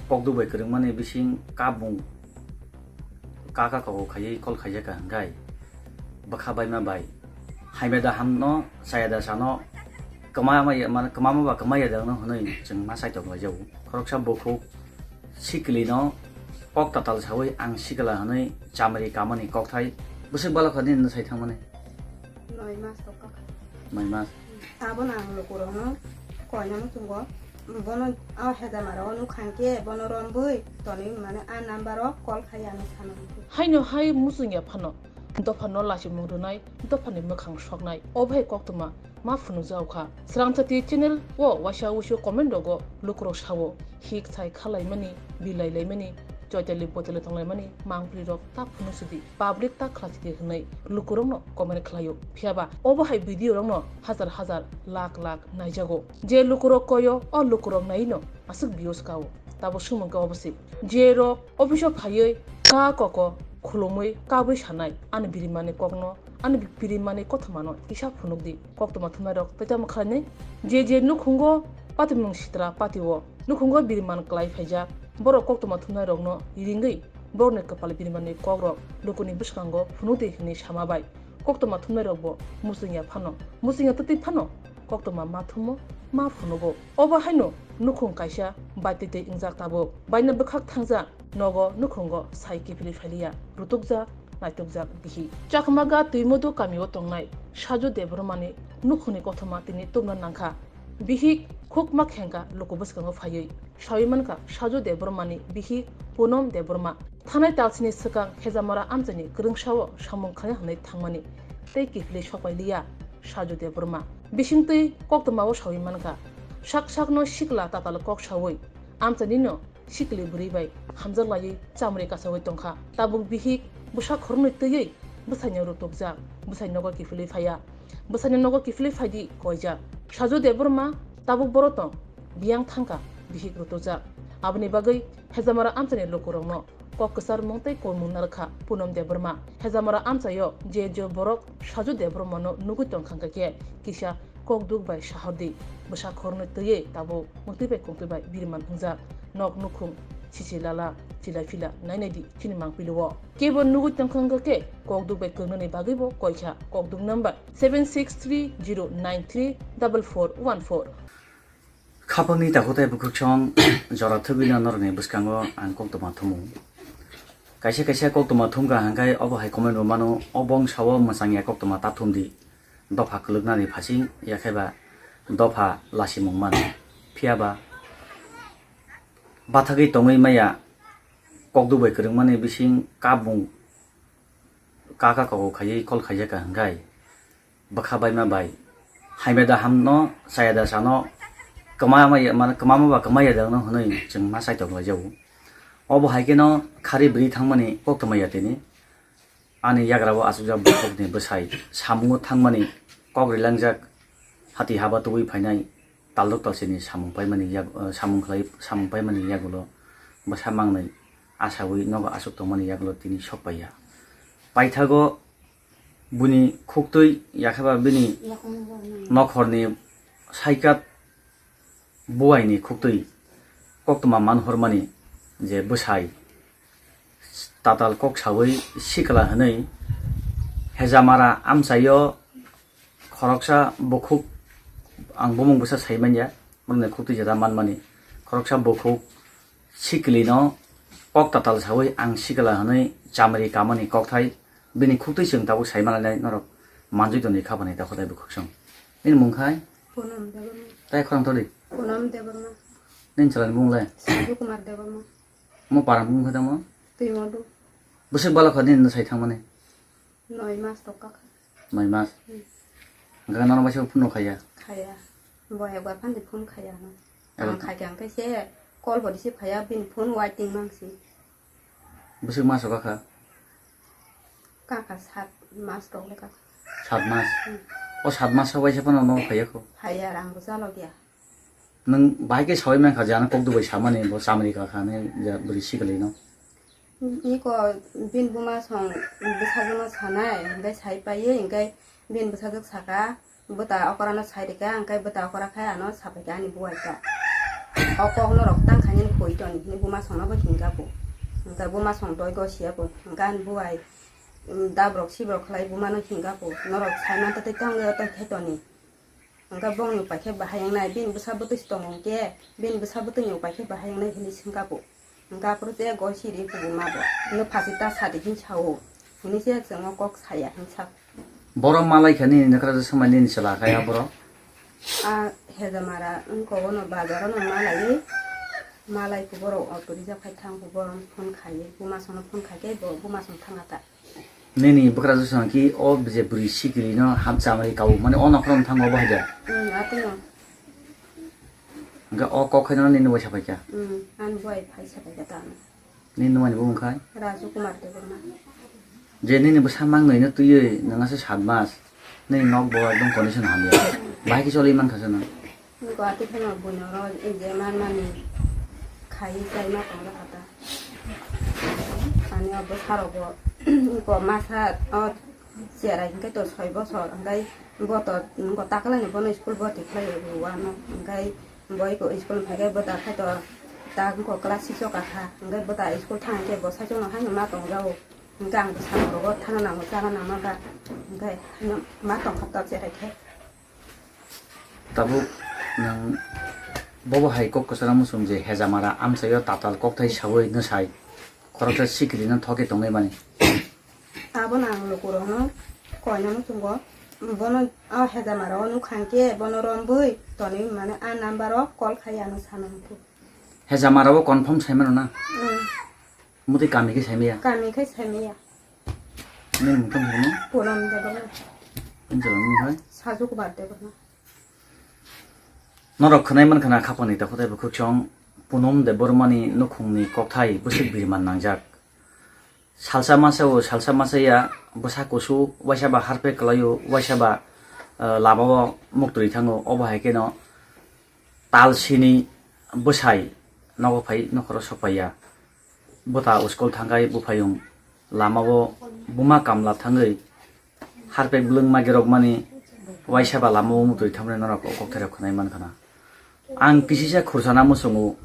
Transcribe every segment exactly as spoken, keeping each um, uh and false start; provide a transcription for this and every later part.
Kokduk bai kwrwngmani bising kabung kaka kogo khaiwi kol khaijak kha hwnkhe bwkha baima bai haimya da hamno chaya da sano kwma ma ya, mane kwma ma ba kwma ya da no hwnwi chwng ma saitok lai jago. Khoroksa bukhuk sikili no kok tatal sawi ang sikla hwnwi chamri kamani kokthai bwswk bala kha nini no sai thangmani. Noi mas tok kha. Noi mas. Abono ang lukurokno koina muchungo, bono a hejamaro nukha hwnkhe bono rombwi tonwi mane a number o call khai ano sana muchungo. Haino hai muchungya phano dopha no lachimung rwnai, dophani mwkhang soknai, o bahai koktwma ma phunukjao kha. Srangchati channel o waisa wuisu comment rogo lukurok sao, hik sai khalaimani, bilai laimani, choitali botali tonglaimani mangpli rok ta phunuk sidi. Public ta khlai sidi hwnwi lukurokno comment khlaio. Phiyaba obo hai video rokno hajar hajar, lakh lakh naijago. Je lukurok koyo, o lukurok naino aswk views kao. Tabo swngmung khe obo se. Je rok office o phaiwi ka koko khulumwi kabwi sanai, ani birimani kokno, ani birimani kothomano kisa phunukdi. Koktwma thumnairok tei tamo khlainai? Je je nukhungo patimung sitra patio, nukhungo biriman klai phaijak, borok koktwma thumnairokno ringwi borokni kwpal birimanni kokrok lukuni bwskango phunukdi hwnwi sama bai. Koktwma thumnairokbo muchungya phano, muchungya twtwi phano koktwma ma thumo, ma phunugo. Obo haino nukhung kaisa bai twi twi wngjak tabuk. Baino bwkhak thangjak nogo nukhungo sai kiphilwi phailiya, rutukjak, naitukjak bihi. Chakmaga Twimodu kamio tongnai Saju Debbarmani nukhungni kothoma tini tubna nangkha. Bihik khukma khengka luku bwskango phaiwi sawi mankha Saju Debbarmani bihik Punom Debbarma. Thanai talsini swkang Hejamara amchaini kwrwngsao samung khaina hwnwi thangmani tei kiphilwi sokpai liya Saju Debbarma. Bisingtwi koktwmao sawi mankha, sak sakno sikla tatal kok sawi amchainino sikli bwrwi bai hamjak laiwi chamri kasawi tongkha. Tabuk bihik bwsa khoroknwi twiwi bwsaino rutukjak, bwsai nogo kiphilwi phaiya. Bwsaino nogo kiphilwi phaidi koijak. Saju Debbarma tabuk boro tong, biyang thangkha, bihik rutukjak. Aboni bagwi Hejamara amchaini lukurokno kok kwcharmung tei kolmung narwkha Punom Debbarma. Hejamara amchaio je je borok Saju Debbarmano nugwi tongkha hwnkhe kisa kokduk bai sahordi. Bwsa khoroknwi twiwi tabuk mwktwi bai kongtwi bai biriman wngjak. Nok nukhung, sisi lala, chila phila nainaidi chini mangpili o. Kebo nugwi tongkha hwnkhe kokduk bai kwrwngnani bagwibo koikha. Kokduk number seven six three zero nine three double four one four. Khapangni takhutai bwkhwksong jora thwgwino norokni bwskango ang koktwma thumu. Kaisa kaisa koktwma thumkha hwnkhe obo hai comment bo mano, o bongsa o mwchangya koktwma ta thumdi. Dopha kwlwknani phasing yakhaiba dopha lasimung mano. Phiyaba bathagwi tongwi maya kokduk bai kwrwngmani bising kabung kaka kogo khaiwi kol khaijak kha hwnkhe bwkha baima bai haimya da hamno chaya da sano kwma ma ya, mane kwma ma ba kwma ya da no hwnwi chwng ma saitok lai jago. Obo hai kheno khari bwrwi thangmani koktwma ya tini ani yagra o achukjak bukhukni bwsai samungo thangmani kok rilangjak hati haba tubui phainai. Taldok talsini samung paimani yag-, eh, samung khlai, samung paimani yagulo bwsa mangnwi asaui nogo aswk tongmani yagulo tini sok paiya. Paithago buni khuktwi yakheba bini nokhorni saikat buaini khuktwi koktwma manhormani je bwsai tatal kok saui sikla hwnwi Hejamara amchaio khoroksa bukhuk, ang bumung bwsa sai manya, bumungni khuktwi jeta manmani, khoroksa bukhuk sikilino kok tatal saui ang sikla hwnwi chamri kamani kokthai bini khuktwi chwng tabuk sai manlainai norok manjui tongdi khapani ta khotai bukhuksong. Nini mung khai? Punam Debbarma. Tai khorang thodi? Punam Debbarma. Nini chalani mung le? Sanju Kumar Debbarma. Mo parang bung khe tamo? Twi modu. Bwswk bala kha nini no sai thangmani? Noi mas tok kha. Noi mas? Hmm. Hwnkhe nono baisa phone no khaiya? Khaiya. Bo ekbar phan di phone khaiya no. Eba ang khaikha hwnkhe se call bo receive khaiya, bini phone waiting mang si. Bwswk mas o kha? Kha kha sat mas tok le kha. Sat mas? Hmm. O sat mas o waisa phano no khaiya kho? Khaiya, rang bo chalo gya. Nwng bahai khe saui mankha je ano kokduk bai samani bo chamri kakha hinwi je bwrwi sikili no. Iko bini buma song bwsajwkno sanai, hwnkhe sai paiwi, hwnkhe bini bwsajwk saka, bwta okora no sai rikha, hwnkhe bwta okora khai ano sapai kha ani buai ta. O kok norok tang khainani poi toni hwnwi buma songno bo hingka bo. Hingka buma song doi go siya bo. Hingka ani buai, um, dabrok sibrok khlai bumano hingka bo. Norok sai manta tei tongwi o tei khe toni. Hingka bongni upai khe bahai wngnai, bini bwsa bwtwi se tongo hwnkhe, bini bwsa bwtwini upai khe bahai wngnai hwnwi swngka bo. Hingka aphuru je goi siri kubuma bo. Hino phasi ta sadi hin sao. Hwnwi se chwngno kok saya hin sa. Borok malai kha nini nakraja swmai nini chwla kha ya borok? A hejamara wngko bono bazar ono malaiwi, malai khe borok auto reserve khai thang khe borok phone khai, buma songno phone khai khe bo buma song thanga ta. Nini bwkrajwk song ki o je bwrwi sikiri no ham chamari kau mani o nokhorok thango bo haja. Hmm, atino. Hingke o kok khaino nini waisa paikha. Hmm, ani boi paisa paikha ta ano. Nini nwmani bumung khai? Raju Kumar Debbarma. Je nini bwsa mang nwi no twiwi nang asa sat mas. Nini nok bo ekdom condition hamya. Bahai khe choli man khasa nang. Guwahati phano buino oro je man mani khai chai ma tong kha ta. Ani o bwsa rok bo ko masa o cherai hingke to soi bosor hingke bo to takalani bono school bwrwi khlai rwano hingke boi ko school hingke bo da khai to ta ko class six o kakha hingke bo da school thang khe bo saichung no haino ma tong jago. Hingke ang bwsa rok bo thana nango chana nango da hingke ma tong kha ta cherai khe. Tabuk nwng bobo hai kok kwcharo muchung je hejamara amchaio tatal kokthai saui nwsai khoroksa sikirino thokhe tongwi mani. Abono ang lukurokno koina muchungo, bono o hejamara o nukha hwnkhe bono romwi tonwi mane a number o call khai ano sana hwnkhe. Hejamara o confirm sai mano na? Mm. Mutwi kami khe saimaya? Kami khe saimaya. Nini mung tong hino? Punam Debbarma. Nini chwla mung hai? Saju Kumar Debbarma. Norok khwnai man khana khapangni ta khotai bukhuk chong Punam Debbarmani nukhungni kokthai bwswk biriman nangjak. Salsa masa o salsa masa ya bwsa kusu waisa ba harpe kwlaio waisa ba, eh, lama o muktwi thango obo hai kheno tal sini bwsai nogo phai nokhoro sokpaiya. Bwta school thangkhai buphayung lamao buma kamla thangwi harpek bwlwng magirokmani waisa ba lamao muktwi thamni norok o kokthairok khwnai mankha na. Ang kisisa khursana muchungo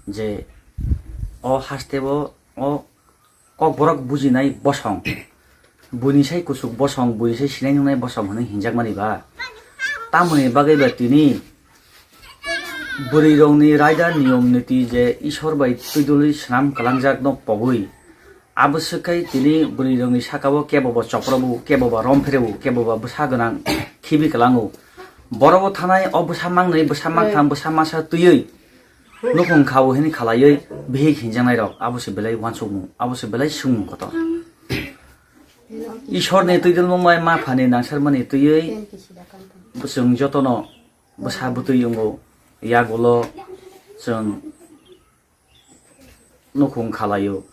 je o hasteo o kokborok bujinai bosong. Buini sai kuchuk bosong, buini sai sinai nungnai bosong hwnwi hinjakmani ba? Tamoni bagwi ba tini bwrwirokni raida niyom niti je Ishwar bai twidulwi swnam kwlangjakno pogwi, abo swk khai tini bwrwirokni sakao keboba choprobo, keboba rompherebo, keboba bwsa gwnang khibi kwlango. Borobo thanai o bwsa mangnwi, bwsa mangtham, bwsa masa twiwi nukhung khao hini khalaiwi bihik hinjaknairok, abo se belai uansukmung, abo se belai swngmung kotor. Ishorni twidulmung bai ma phani nangsermani twiwi chwng jotono bwsa bwtwi wngo, yagulo chwng nukhung khalaio.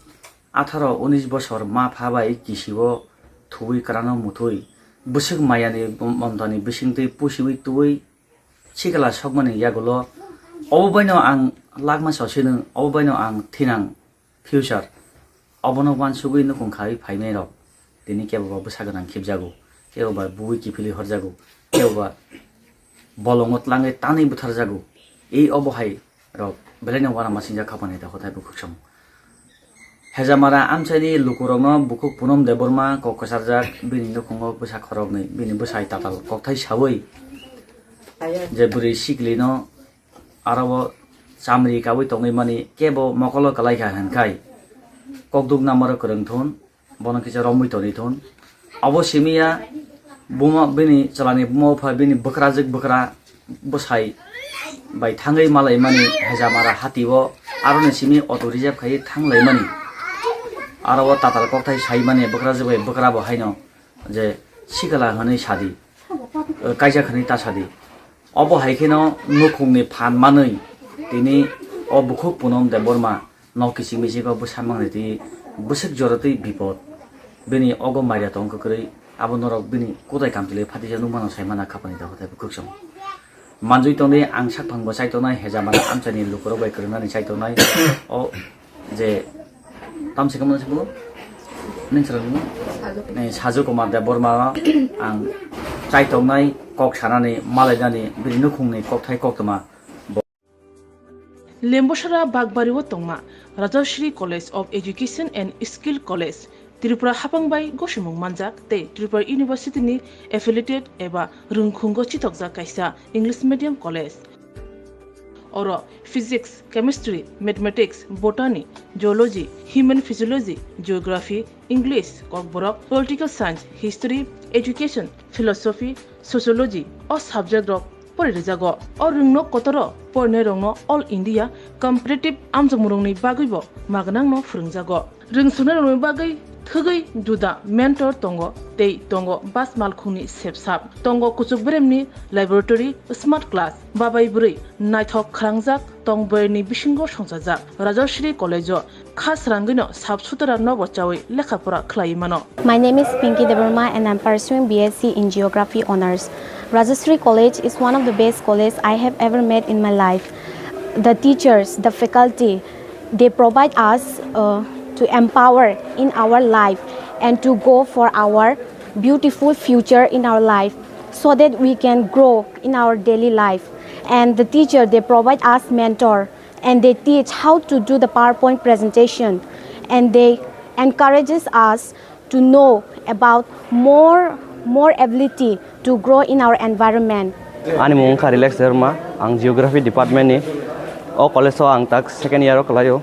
Atharo unis bosor ma pha bai kisio thuwi kwrano muthwi, bwswk mayani montani bisingtwi pusiwi twiwi sikla sokmani yagulo, obo baino ang lakma sosino, obo baino ang thinang future. Obono uansugwi nukhung khawi phainairok tini keboba bwsa gwnang khibjago, keboba bui kiphilwi horjago, keboba bolongo tlangwi tanwi butharjago. Ei obo hai rok belaino uanama singjak khapani ta hothai bukhuk samung. Hejamara amchaini lukurokno bukhuk Punom Debbarma kok kwcharjak, bini nukhungo bwsa khoroknwi, bini bwsai tatal kokthai saui je bwrwi siklino aro o chamri kaui tongwi mani kebo mokolo kwlai kha hwn khai kokduk namaro kwrwng thun. Bono kisa romwi toni thun. Abo simi ya buma, bini chwlani buma bupha, bini bwkrajwk bwkra bwsai bai thangwi malaimani hejamara hati o, aroni simi auto reserve khai thanglaimani. Aro o tatal kokthai saimani bwkrajwk bai bwkra bo haino je sikla hwnwi sadi, eh, kaijak hwnwi ta sadi. Obo hai kheno nukhungni phan manwi tini o bukhuk Punom Debbarma nok kiching miching o bwsa mangnai twi bwswk jora twi bipot. Bini ogo maria tong kwkrwi, abo norok bini kutai kamchwlwi phatija nukmano sai mana khapani ta hothai bukhuk song. Manjui tongdi ang sakphang bo chai tongnai, hejamara amchaini lukurok bai kwrwngnani chai tongnai. O je tamsi kamo se bo ning sara nung Saju Kumar Debbarma ang chai tongnai kok sanani malainani bini nukhungni kokthai koktwma. Lembosara Bagbario tongma Rajashree College of Education and Skill College, Tripura hapang bai gosimung manjak tei Tripura University ni affiliated eba rwngkhungo chithokjak kaisa English medium college. Oro physics, chemistry, mathematics, botany, zoology, human physiology, geography, English, Kokborok, political science, history, education, philosophy, sociology o subject rok pori rijago. O rwngno kotoro porinai rokno All India competitive amjokmung rokni bagwibo magnangno phwrwngjago. Rwngsungnai rokni bagwi thwgwi juda mentor tongo tei tongo bas malkhungni sepsap, tongo kuchuk beremni laboratory, smart class, babai bwrwi naithok khwrangjak tong bwrwini bisingo songchajak. Rajashree College o kha srangwino sap sutara nobo chawi lekha pora khlaiwi mano. My name is Pinky Debbarma and I'm pursuing B S C in Geography Honours. Rajashree College is one of the best college I have ever met in my life. The teachers, the faculty, they provide us uh, to empower in our life and to go for our beautiful future in our life so that we can grow in our daily life. And the teacher, they provide us mentor and they teach how to do the PowerPoint presentation and they encourages us to know about more more ability to grow in our environment. Ani mung wngkha Relax Debbarma, ang Geography Department ni. O college o ang tak second year o kwlaio.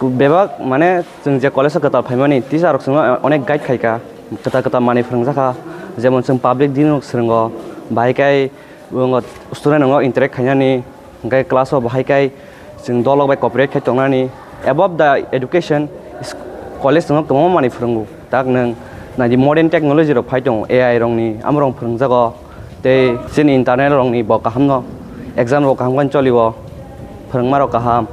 Bebak mane chwng je college o kwtal phaimani teacher rok chwngno onek guide khaika, kwtal kwtal manwi phwrwngjakha, jemon chwng public din rok swrwngo, bahai khe Bo student rok interact khainani, hingke class o bahai kai chwng dolok bai cooperate khai tongnani. Above the education, is-, college no kwbangma manwi phwrwngo. Tak nwng naidi modern technology rok phai tongo, A I rok ni, amo rok phwrwngjago. Tei chini internal rok ni bo kaham no, exam rok kaham khe choli o, phwrwngma rok kaham.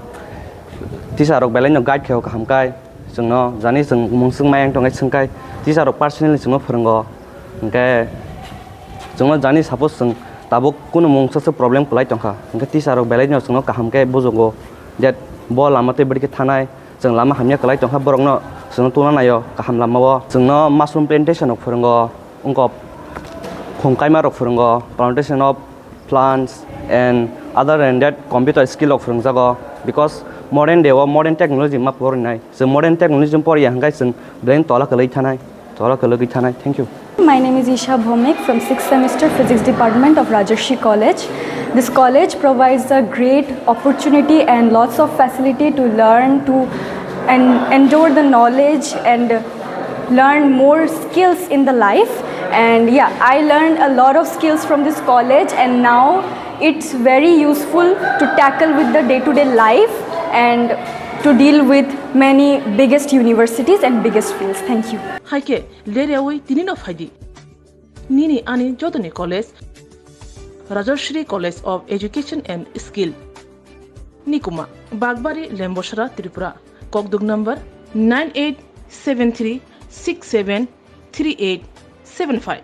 Teacher rok belai no guide khai o kaham kai. Chwngno jani chwng mungswk mayang tongkhe swngkhai teacher rok personally chwngno phwrwngo. Hwnkhe chwngno jani suppose chwng tabuk kunu mungsa se problem kwlai tongkha, hwnkhe teacher rok belaino chwngno kaham khe bujugo that bo lama tei bwrwi khe thanai, chwng lama hamya kwlai tongkha borokno chwngno tungna naio kaham lamao. Chwngno mushroom plantation rok phwrwngo, wngkok khum kaima rok phwrwngo, plantation of plants and other than that computer skill rok phwrwngjago, because modern day o modern technology ma porinai. Chwng modern technology poriya hwnkhe chwng brain tola kwlwi thanai, tola kwlwi thanai. Thank you. My name is Isha Bhomik from sixth semester Physics Department of Rajashree College. This college provides a great opportunity and lots of facility to learn, to and endure the knowledge and learn more skills in the life. And yeah, I learned a lot of skills from this college, and now it's very useful to tackle with the day-to-day life and to deal with many biggest universities and biggest fields. Thank you. Hai khe, leryawi tini no phaidi. Nini ani jotoni college, Rajashree College of Education and Skill. Nikuma, Bagbari, Lembosara, Tripura. Kokduk number nine eight seven three six seven three eight seven five.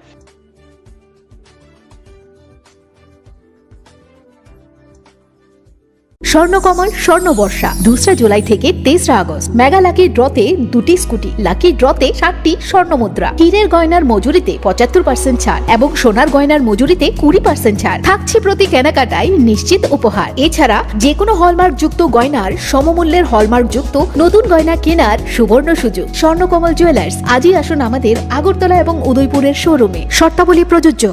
Swarnakamal স্বর্ণ বর্ষা দুসরা জুলাই থেকে তেসরা August. Mega lucky ড্রতে দুটি scooty, lucky ড্রতে সাতটি স্বর্ণ মুদ্রা, হীরের গয়নার মজুরিতে পঁচাত্তর পার্সেন্ট ছাড় এবং সোনার গয়নার মজুরিতে কুড়ি পার্সেন্ট ছাড় থাকছে। প্রতি কেনাকাটায় নিশ্চিত উপহার। এছাড়া যে কোনো হলমার্কযুক্ত গয়নার সমমূল্যের হলমার্কযুক্ত নতুন গয়না কেনার সুবর্ণ সুযোগ। স্বর্ণকমল জুয়েলার্স, আজই আসুন আমাদের আগরতলা এবং উদয়পুরের শোরুমে। শর্তাবলী প্রযোজ্য।